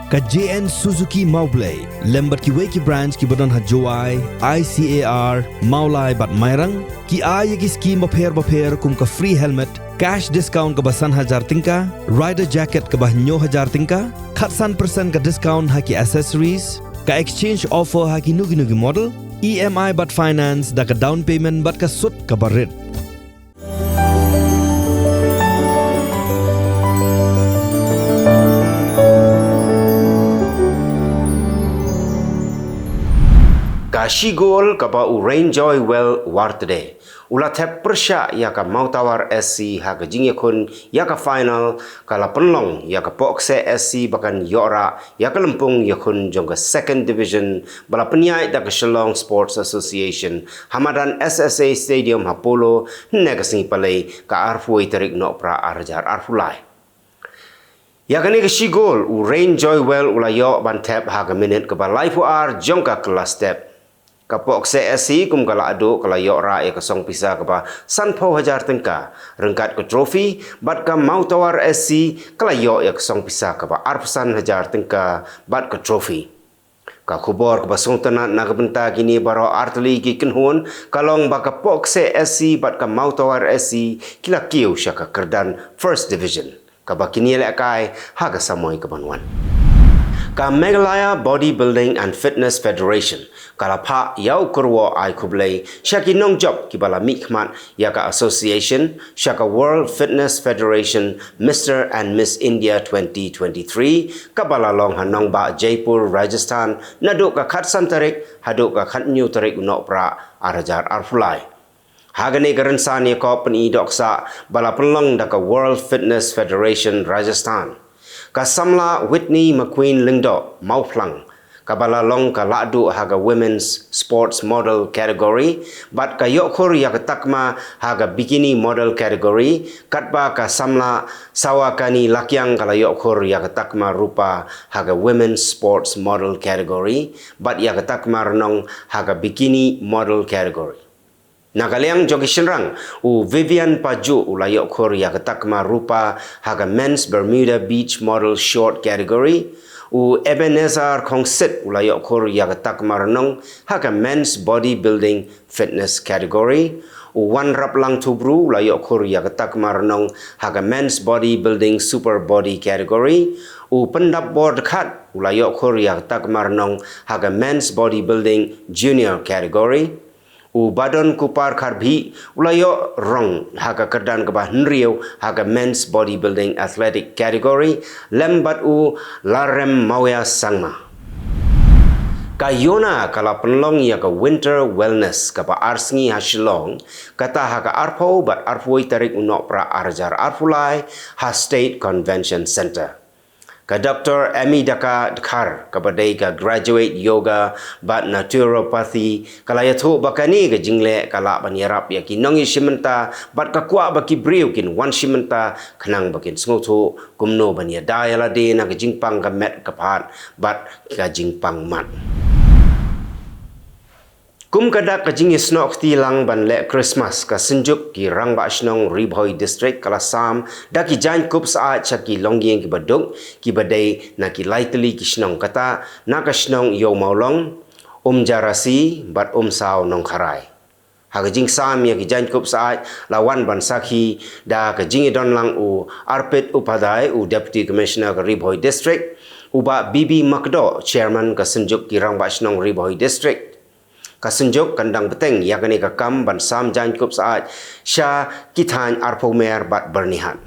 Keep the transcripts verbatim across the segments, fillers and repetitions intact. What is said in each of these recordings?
Ka J N Suzuki Mawblei lem bad kiwei ki branch kiba don ha Jowai, I C A R, Mawlai bad Mairang ki ai ïa ki skim bapher bapher kum ka free helmet, cash discount kaba san hajar tyngka, rider jacket kaba hynñiew hajar tyngka, khatsan percent ka discount ha ki accessories, ka exchange offer ha kino kino ki model, E M I bad finance da ka down payment bad ka sut kaba rit. Ka shi gol kaba u Rainjoy Well Wartde u la thep pyrshah ïa ka Mawtawar S C ha ka jingïakhun ïa ka final ka la pynlong ïa ka Pohkseh S C ba kan ïoh rah ïa ka lympung ïakhun jong ka Second Division ba la pynïaid da ka Shillong Sports Association ha madan S S A Stadium ha Polo, hynne ka sngi Palei ka arphew tarik Nohprah ar hajar arphew lai. Ïa kane ka shi gol u Rainjoy Well u la ïoh ban thep ha ka minit kaba laiphew ar jong ka kylla step. Ka Pohkseh S C kum ka la adu ka la ïoh rah ïa ka song pisa kaba sanphew hajar tyngka ryngkat ka trophy, bad ka Mawtawar S C ka la ïoh ïa ka song pisa kaba arphew san hajar tyngka bad ka trophy. Ka khubor kaba sngewtynnat na ka bynta kine baroh artylli ki kynhun ka long ba ka Pohkseh S C bad ka Mawtawar S C ki la kiew sha ka kyrdan First Division, kaba kin ïalehkai ha ka samoi kaban wan. Ka Meghalaya Bodybuilding and Fitness Federation ka la phah ïa u kyrwoh ai khublei sha ki nongjop kiba la mihkhmat ïa ka association sha ka World Fitness Federation Mister and Miss India twenty twenty-three kaba la long ha nongbah Jaipur, Rajasthan naduh ka khatsan tarik haduh ka khathynñiew tarik u Nohprah ar hajar arphew lai. Ha kane ka rynsan ïakob pyni dohksah ba la pynlong da ka World Fitness Federation Rajasthan, ka samla Whitney McQueen Lyngdoh Mawphlang kaba la long ka lahduh ha ka Women's Sports Model category bad ka ïoh khur ïa ka takma ha ka Bikini Model category, katba ka samla Sawakani Lakiang ka la ïoh khur ïa ka takma rupa ha ka Women's Sports Model category bad ïa ka takma rnong ha ka Bikini Model category. Na ka liang jong ki shynrang, u Vivian Pajuh u la ïoh khur ïa ka takma rupa ha ka Men's Bermuda Beach Model Short category, u Ebenezer Khongsit u la ïoh khur ïa ka takma rnong ha ka Men's Bodybuilding Fitness category, u Wanraplang Thubru u la ïoh khur ïa ka takma rnong ha ka Men's Bodybuilding Super Body category, u Pyndapbor Dkhar u la ïoh khur ïa ka takma rnong ha ka Men's Bodybuilding Junior category, u Badonkupar Kharbhih u la ïoh rong ha ka kyrdan kaba hynriew ha ka Men's Bodybuilding Athletic category, lem bad u Laremmawia Sangma. Ka YONA ka la pynlong ïa ka Winter Wellness kaba ar sngi ha Shillong, kata ha ka arphew bad arphew tarik u Nohprah ar hajar arphew lai ha State Convention Centre. Ka Doktor Emi Daka Dkhar, kaba dei ka Graduate Yoga bad Naturopathy, ka la ïathuh ba kane ka jingleh ka lah ban ïarap ïa ki nongïashim bynta bad ka kwah ba ki briew kin wan shim bynta khnang ba kin sngewthuh kumno ban ïada ïa lade na ka jingpang ka met ka phad bad ka jingpang mat. Kum ka dak ka jingïasnoh kti lang ban leh Christmas, ka Synjuk ki Rangbah Shnong Ri Bhoi District ka la sam da ki jaiñkup syaid sha ki longïing kiba duk, kiba dei na ki lai tylli ki shnong, kata na ka shnong Ïew Mawlong, Umjarasi bad Umsaw Nongkharai. Ha ka jingsam ïa ki jaiñkup syaid la wan ban sakhi da ka jingïadon lang u Arpit Upadhyay, u Deputy Commissioner ka Ri Bhoi District, u Bah B B Makdoh, Chairman ka Synjuk ki Rangbah Shnong Ri Bhoi District. Ka Synjuk kan dang bteng ïa kane ka kam ban sam jaiñkup syaid sha ki thaiñ Arphew Mer bad Byrnihat.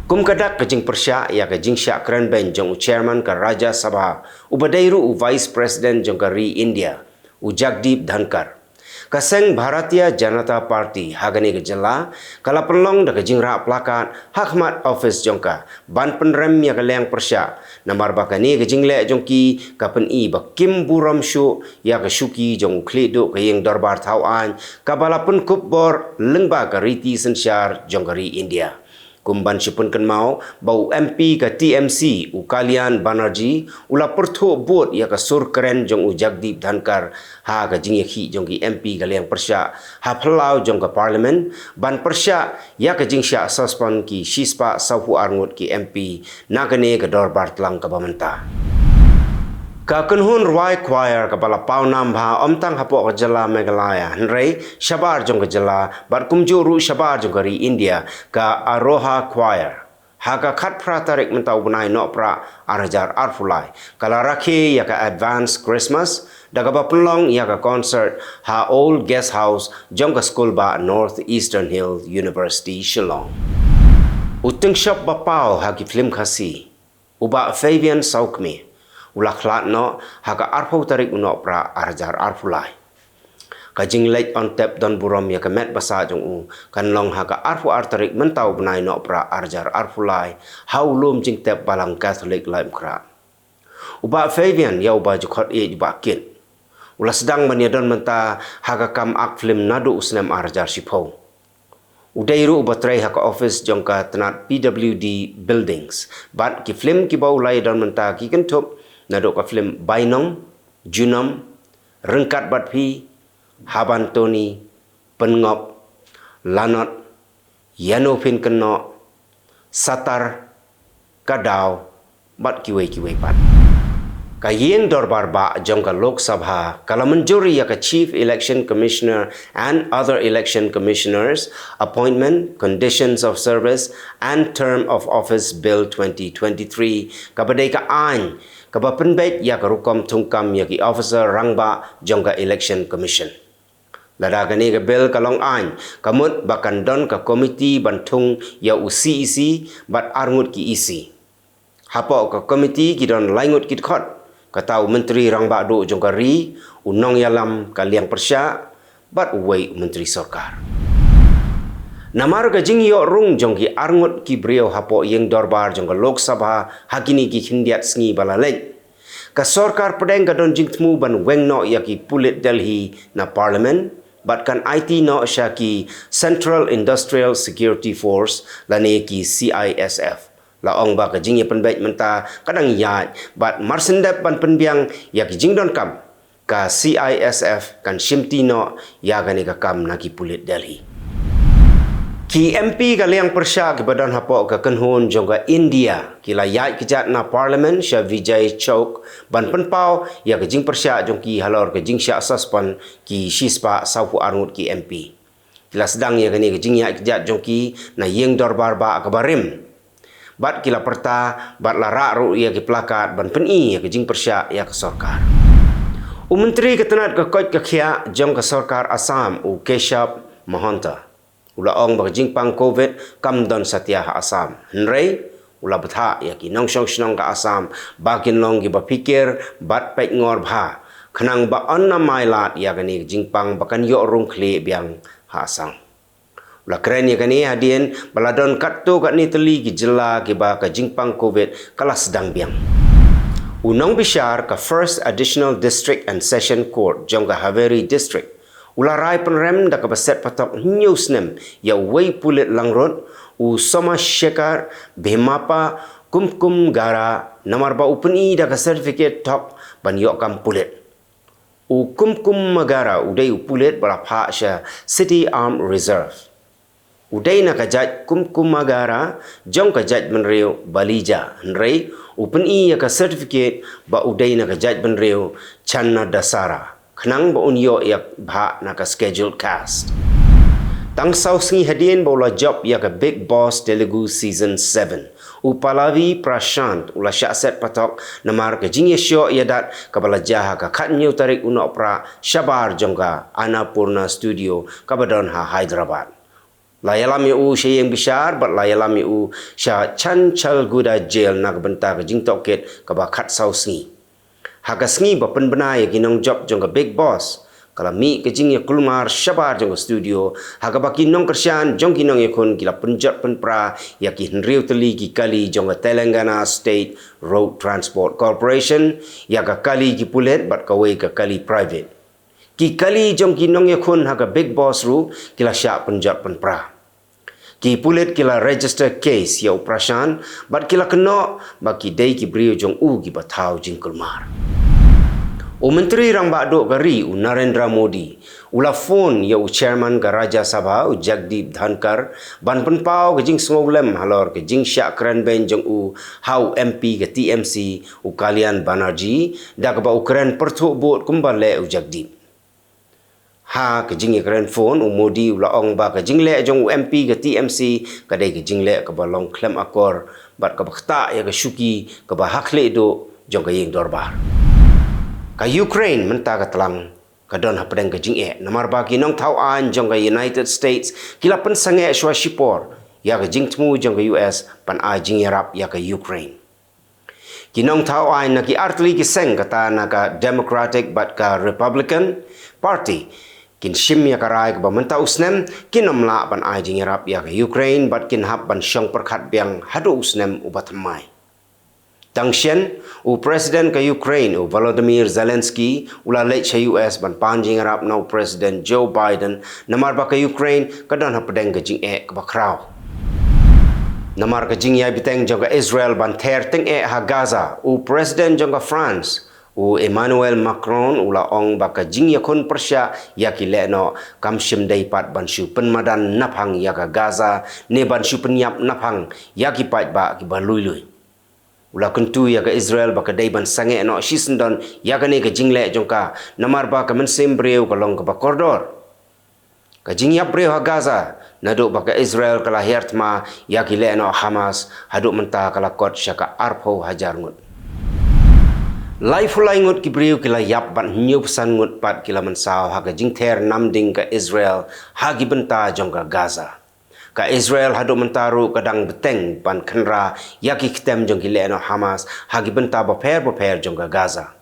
Kum ka dak ka jingpyrshah ïa ka jingshah kren beiñ jong u Chairman ka Rajya Sabha, uba dei ruh u Vice President jong ka ri India, u Jagdeep Dhankhar, ka seng Bharatiya Janata Party ha kane ka jylla ka la pynlong da ka jingrah plakat ha khmat office jong ka ban pynrem ïa ka liang pyrshah, namar ba kane ka jingleh jong ki ka pyni ba kim burom shuh ïa ka shuki jong u khlieh duh ka ïing dorbar thaw aiñ kaba la pynkup bor lyngba ka riti synshar jong ka ri India. Kum ban shu pynkynmaw ba u M P ka T M C, u Kalyan Banerjee, u la pyrthuh bud ïa ka sur kren jong u Jagdeep Dhankhar ha ka jingïakhih jong ki M P ka liang pyrshah ha phyllaw jong ka Parliament ban pyrshah ïa ka jingshah suspend ki shispah sawphew arngut ki M P na kane ka dorbar tlang kaba mynta. Ka kynhun rwai choir kaba la paw nam bha ym tang hapoh ka jylla Meghalaya hynrei shabar jong ka jylla bad kumjuh ruh shabar jong ka ri India, ka Aroha Choir, ha ka khatphra tarik mynta u bnai Nohprah ar hajar arphew lai ka la rakhe ïa ka advance Christmas da kaba pynlong ïa ka concert ha Old Guest House jong ka skul ba North Eastern Hill University, Shillong. U tyngshop ba paw ha ki film Khasi, u Bah Fabian Sawkmie, u la khlad noh ha ka arphew tarik u Nohprah ar hajar arphew lai. Ka jingleit on tep don burom ïa ka met basa jong u kan long ha ka arphew ar tarik mynta u bnai Nohprah ar hajar arphew lai ha u lum jingtep Balang Katholik Laitumkhrah. U Bah Fabian, ïa uba ju khot ïa u Bah Kit, u la sdang ban ïadon mynta ha ka kam ak film naduh u snem ar hajar shiphew. U dei ruh uba trei ha ka office jong ka tnat P W D Buildings bad ki film kiba u la ïadon mynta ki kynthup naduh ka film Bainong, Junom, Ryngkat Bad Phi, Haban Tony, Pynngop, Lanot, Ïano Phin Kynnoh, Satar, Ka Daw bad kiwei kiwei pat. Ka ïing dorbar bah jong ka Lok Sabha ka la mynjur ïa ka Chief Election Commissioner and other election commissioners Appointment, Conditions of Service and Term of Office Bill twenty twenty-three, kaba dei ka aiñ kaba pynbeit ïa ka rukom thungkam ïa ki officer rangbah jong ka Election Commission. Lada kane ka bill ka long aiñ, ka mut ba kan don ka komiti ban thung ïa u C E C bad arngut ki E C. Hapoh ka komiti ki don laingut ki dkhot, kata u Myntri Rangbah Duh jong ka ri, u nongïalam ka liang pyrshah bad uwei u Myntri Sorkar. Namar ka jingïoh rung jong ki arngut ki briew hapoh ïing dorbar jong ka Lok Sabha ha kine ki khyndiat sngi ba la leit, ka sorkar pdeng ka don jingthmu ban weng noh ïa ki pulit Delhi na Parliament bad kan aiti noh sha ki Central Industrial Security Force lane ki C I S F. La ong ba ka jingïapynbeit mynta ka dang ïaid bad mar shen dep ban pynbiang ïa ki jingdonkam, ka C I S F kan shimti noh ïa kane ka kam na ki pulit Delhi. Ki M P ka liang pyrshah kiba don hapoh ka kynhun jong ka India ki la ïaid kjat na Parliament sha Vijay Chowk ban pynpaw ïa ka jingpyrshah jong ki halor ka jingshah suspend ki shispah sawphew arngut ki M P. Ki la sdang ïa kane ka jingïaid kjat jong ki na ïing dorbar bah kaba rim. Bad ki la pyrta bad la rah ruh ïa ki plakat ban pyni ïa ka jingpyrshah ïa ka sorkar. U Myntri ka tnat ka koit ka khiah jong ka sorkar Assam, u Keshab Mahanta, u la ong ba ka jingpang Covid kam don satia ha Assam. Hynrei u la bthah ïa ki nongshong shnong ka Assam ba kin long kiba phikir bad peit ngor bha, khnang ba yn ym ai lad ïa kane ka jingpang ba kan ïoh rung khlieh biang ha Assam. U la kren ïa kane hadien ba la don katto katne tylli ki jylla kiba ka jingpang Covid ka la sdang biang. U nongbishar ka First Additional District and Session Court jong ka Haveri District, u la rai pynrem da kaba set patok hynñiew snem ïa uwei u pulit langrut, u Somashekar Bhimappa Kumkumgara, namar ba u pyni da ka certificate thok ban ïoh kam pulit. U Kumkumgara u dei u pulit ba la phah sha City Armed Reserve. U dei na ka jait Kumkumgara jong ka jaitbynriew Balija, hynrei u pyni ïa ka certificate ba u dei na ka jaitbynriew Channadasara, khnang ba un ïoh ïa bhah na ka Scheduled Caste. Tang saw sngi hadien ba u la jop ïa ka Bigg Boss Telugu Season seven, u Pallavi Prashant u la shah set patok namar ka jingïashoh ïadat kaba la jia ha ka khathynñiew tarik u Nohprah shabar jong ka Annapurna Studio kaba don ha Hyderabad. La ïalam ïa u sha ïing bishar bad la ïalam ïa u sha Chanchalguda Jail na ka bynta ka jingtohkit kaba khatsaw sngi. Ha ka sngi ba pynbna ïa ki nongjop jong ka Bigg Boss, ka la mih ka jingïakulmar shabar jong ka studio ha kaba ki nongkyrshan jong ki nongïakhun ki la pynjot pynpra ïa ki hynriew tylli ki kali jong ka Telangana State Road Transport Corporation, ïa ka kali ki pulit bad kawei ka kali private. Ki kali jong ki nongïakhun ha ka Bigg Boss ruh ki la shah pynjot pynpra. Ki pulit ki la register case ïa u Prashant bad ki la kynnoh ba ki dei ki briew jong u kiba thaw jingkulmar. U Myntri Rangbah Duh ka ri u Narendra Modi u la phone ïa u chairman ka Rajya Sabha u Jagdeep Dhankhar ban pynpaw ka jingsngewlem halor ka jingshah kren beiñ jong u ha u M P ka T M C u Kalyan Banerjee da kaba u kren pyrthuh bud kumba leh u Jagdeep. Ha ka jingïakren phone u Modi u la ong ba ka jingleh jong u M P ka T M C ka dei ka jingleh kaba long khlem akor bad kaba ktah ïa ka shuki kaba ha khlieh duh jong ka ïing dorbar. Ka Ukraine mynta ka tlang ka don hapdeng ka jingeh namar ba ki nongthaw aiñ jong ka United States ki la pynsangeh shuwa shipor ïa ka jingthmu jong ka U S ban ai jingïarap ïa ka Ukraine. Ki nongthaw aiñ na ki artylli ki seng kata na ka Democratic bad ka Republican Party kin shim ïa ka rai kaba mynta u snem kin ym lah ban ai jingïarap ïa ka Ukraine bad kin hap ban shong pyrkhat biang haduh u snem uba thymmai. Tang shen, u President ka Ukraine u Volodymyr Zelensky u la leit sha U S ban pan jingïarap na u President Joe Biden namar ba ka Ukraine ka don hapdeng ka jingeh kaba khraw. Namar ka jingïai bteng jong ka Israel ban ther tyngeh ha Gaza, u President jong ka France u Emmanuel Macron u la ong ba ka jingïakhun pyrshah ïa ki lehnoh kam shym dei pat ban shu pynmadan naphang ïa ka Gaza ne ban shu pynïap naphang ïa ki paidbah kiba lui lui. U la kyntu ïa ka Israel ba ka dei ban sangeh noh shisyndon ïa kane ka jingleh jong ka namar ba ka mynsiem briew ka long kaba kordor. Ka jingïap briew ha Gaza naduh ba ka Israel ka la hiar thma ïa ki lehnoh Hamas haduh mynta ka la kot sha ka arphew hajar ngut. Laiphew lai ngut ki briew ki la ïap bad hynñiewphew san ngut pat ki la mynsaw ha ka jingther namding ka Israel ha ki bynta jong ka Gaza. Ka Israel haduh mynta ruh ka dang bteng ban kynra ïa ki ktem jong ki lehnoh Hamas ha ki bynta bapher bapher jong ka Gaza.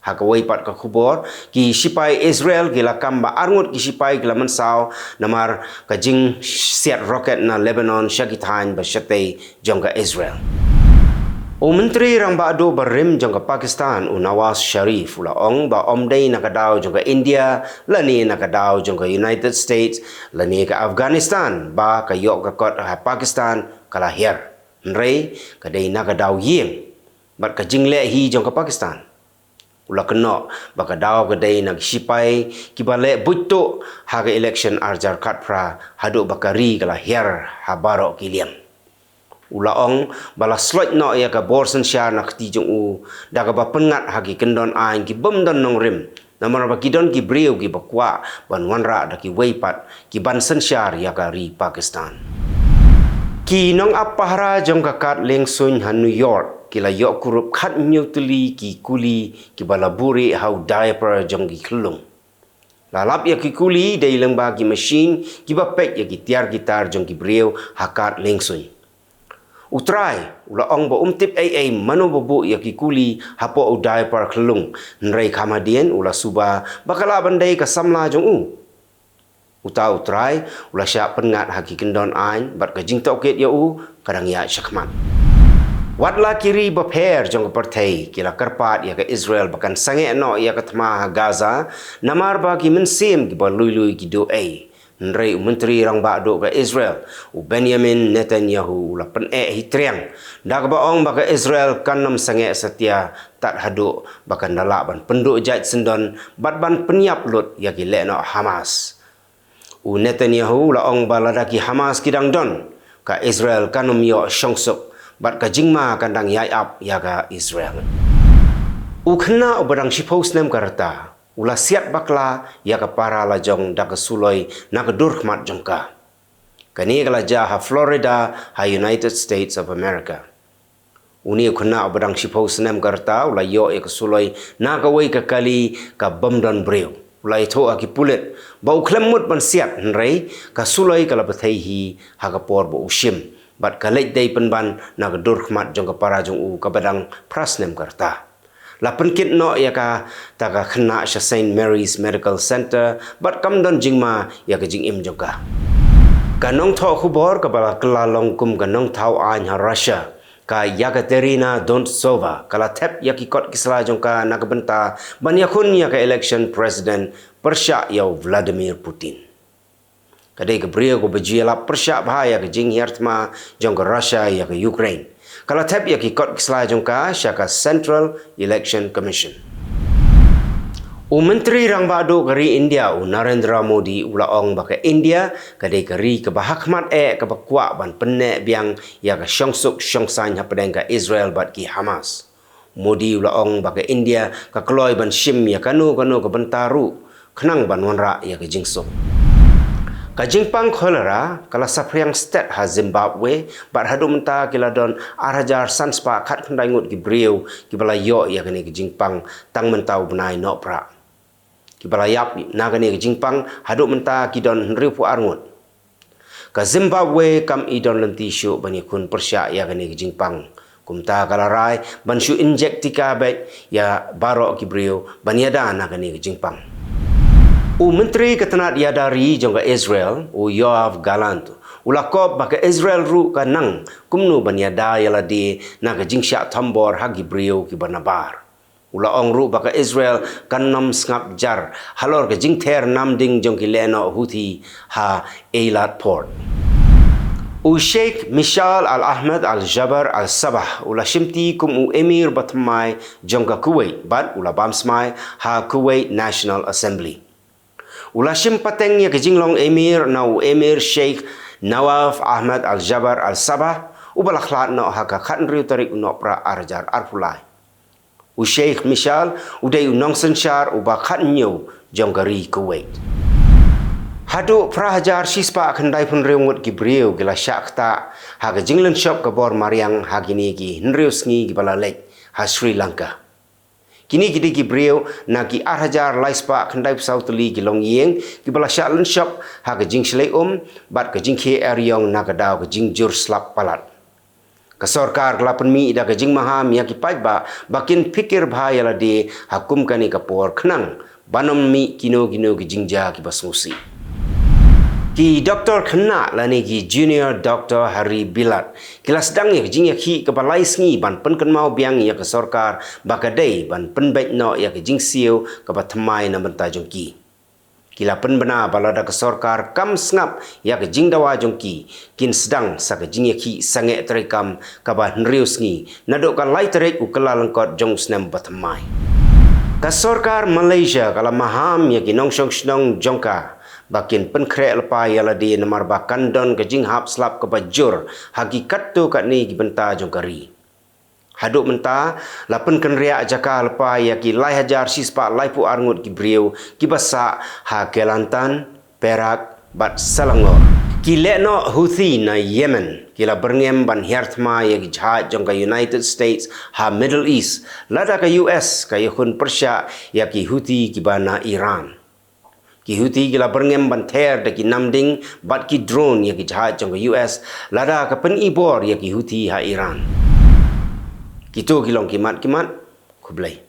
Ha kawei pat ka khubor, ki shipai Israel ki la kam ba arngut ki shipai ki la mynsaw namar ka jingsiat rocket na Lebanon sha ki thaiñ ba shatei jong ka Israel. U Myntri Rangbah Duh barim jong ka Pakistan u Nawaz Sharif u la ong ba ym dei na ka daw jong ka India lane na ka daw jong ka United States lane ka Afghanistan ba ka ïoh ka kot ha Pakistan ka la hiar. Hynrei ka dei na ka daw ïing bad ka jingleh hi jong ka Pakistan. U la kynnoh ba ka daw ka dei na ki shipai kiba leh buit tuh ha ka election arjar khatphra haduh ba ka ri ka la hiar ha baroh ki liang. U la ong ba la sloit noh ïa ka bor synshar na kti jong u da kaba pynngat ha ki kyndon aiñ ki bym don nongrim namar ba ki don ki briew kiba kwah ban wanrah da kiwei pat ki ban synshar ïa ka ri Pakistan. Ki nongap pahara jong ka kad liengsuiñ ha New York ki la ïoh kurup khathynñiew tylli ki kuli kiba la buhrieh ha u diaper jong ki khyllung. La lap ïa ki kuli dei lyngba ki machine kiba peit ïa ki tiar ki tar jong ki briew ha kad liengsuiñ. U trai u la ong ba um tip ei ei mano ba buh ïa ki kuli hapoh u diaper khyllung, hynrei kham hadien u la suba ba ka lah ban dei ka samla jong u. Uta u trai u la shah pynngat ha ki kyndon aiñ bad ka jingtohkit ïa u ka dang ïaid shakhmat. Wat la ki ri bapher jong ka pyrthei ki la kyrpad ïa ka Israel ba kan sangeh noh ïa ka thma ha Gaza namar ba ki mynsiem kiba lui lui ki duh ei. Hynrei u Myntri Rangbah Duh ka Israel u Benjamin Netanyahu u la pyneh hi triang da kaba ong ba ka Israel kan ym sangeh satia tad haduh ba kan da lah ban pynduh jait syndon bad ban pynïap lut ïa ki lehnoh Hamas. U Netanyahu u la ong ba lada ki Hamas ki dang don, ka Israel kan ym ïoh shongsuk bad ka jingma kan dang ïai ap ïa ka Israel. U khynnah uba dang shiphew snem ka rta u la siat bakla ïa ka para lajong da ka suloi na ka dur khmat jong ka. Kane ka la jia ha Florida ha United States of America. Une u khynnah uba dang shiphew snem ka rta u la ïoh ïa ka suloi na kawei ka kali ka bym don briew. U la ïathuh ha ki pulit ba u khlem mut ban siat, hynrei ka suloi ka la bthei hi ha ka por ba u shim bad ka leit dei pynban na ka dur khmat jong ka para jong u kaba dang phra snem ka rta. La pynkit noh ïa kata ka khynnah sha Saint Mary's Medical Centre bad kam don jingma ïa ka jingim jong ka. Ka nongthoh khubor kaba la kylla long kum ka nongthaw aiñ ha Russia, ka Yekaterina Dontsova, ka la thep ïa ki kot ki sla jong ka na ka bynta ban ïakhun ïa ka election president pyrshah ïa u Vladimir Putin. Ka dei ka briew kaba ju ïalap pyrshah bha ïa ka jinghiar thma jong ka Russia ïa ka Ukraine. Ka la thep ïa ki kot ki sla jong ka sha ka Central Election Commission. U Myntri Rangbah Duh ka ri India, u Narendra Modi, u la ong ba ka India ka dei ka ri kaba hakhmat eh kaba kwah ban pynneh biang ïa ka shongsuk shongsaiñ hapdeng ka Israel bad ki Hamas. Modi u la ong ba ka India ka kloi ban shim ïa kano kano ka bynta ruh khnang ban wanrah ïa ka jingsuk. Ka jingpang cholera ka la saphriang stet ha Zimbabwe, bad haduh mynta ki la don ar hajar san spah khatkhyndai ngut ki briew kiba la ïoh ïa kane ka jingpang tang mynta u bnai Nohprah. Kiba la ïap na kane ka jingpang haduh mynta ki don hynriewphew ar ngut. Ka Zimbabwe kam i don lynti shuh ban ïakhun pyrshah ïa kane ka jingpang. Kumta ka la rai ban shu injek tika beit ïa baroh ki briew ban ïada na kane ka jingpang. U Myntri ka tnat ïada ri jong ka Israel, u Yoav Gallant, u la kop ba ka Israel ruh ka nang kumno ban ïada ïa lade na ka jingshah thombor ha ki briew kiba nabar. U la ong ruh ba ka Israel kan ym sngap jar halor ka jingther namding jong ki lehnoh Houthi ha Eilat Port. U Sheikh Mishaal Al Ahmed Al Jaber Al Sabah u la shimti kum u Emir bathymmai jong ka Kuwait bad u la bam smai ha Kuwait National Assembly. U la shim pateng ïa ka jinglong Emir na u Emir Sheikh Nawaf Ahmed Al Jaber Al Sabah, uba la khlad noh ha ka khathynriew tarik u Nohprah ar hajar arphew lai. U Sheikh Mishaal u dei u nongsynshar uba khathynñiew jong ka ri Kuwait. Haduh phra hajar shispah khyndaiphew hynriew ngut ki briew ki la shah ktah ha ka jinglynshop ka bor mariang ha kine ki hynriew sngi kiba la leit ha Sri Lanka. Kine ki dei ki briew na ki ar hajar lai spah khyndaiphew saw tylli ki longïing kiba la shah lynshop ha ka jingshlei um bad ka jingkhie eriong na ka daw ka jingjur slap palat. Ka sorkar ka la pynmih da ka jingmaham ïa ki paidbah ba kin phikir bha ïa lade ha kum kane ka por khnang ban ym mih kino kino ki jingjia kiba sngewsih. Ki doktor khynnah lane ki junior doktor ha ri Bilat ki la sdang ïa ka jingïakhih kaba lai sngi ban pynkynmaw biang ïa ka sorkar ba ka dei ban pynbeit noh ïa ka jingsiew kaba thymmai na bynta jong ki. Ki la pynbna ba lada ka sorkar kam sngap ïa ka jingdawa jong ki, kin sdang sa ka jingïakhih sangeh treikam kaba hynriew sngi naduh ka lai tarik u Kyllalyngkot jong u snem bathymmai. Ka sorkar Malaysia ka la maham ïa ki nongshong shnong jong ka ba kin pynkhreh lypa ïa lade namar ba kan don ka jinghap slap kaba jur ha ki katto katne ki bynta jong ka ri. Haduh mynta la pynkynriah jaka lypa ïa ki lai hajar shispah laiphew ar ngut ki briew kiba sah ha Kelantan, Perak bad Selangor. Ki lehnoh Houthi na Yemen ki la byrngem ban hiar thma ïa ki jahaj jong ka United States ha Middle East lada ka U S ka ïakhun pyrshah ïa ki Houthi kiba na Iran. Ki Houthi ki la byrngem ban ther da ki namding bad ki drone ïa ki jahaj jong ka U S lada ka pynibor ïa ki Houthi ha Iran. Kito ki long ki mat ki mat. Khublei.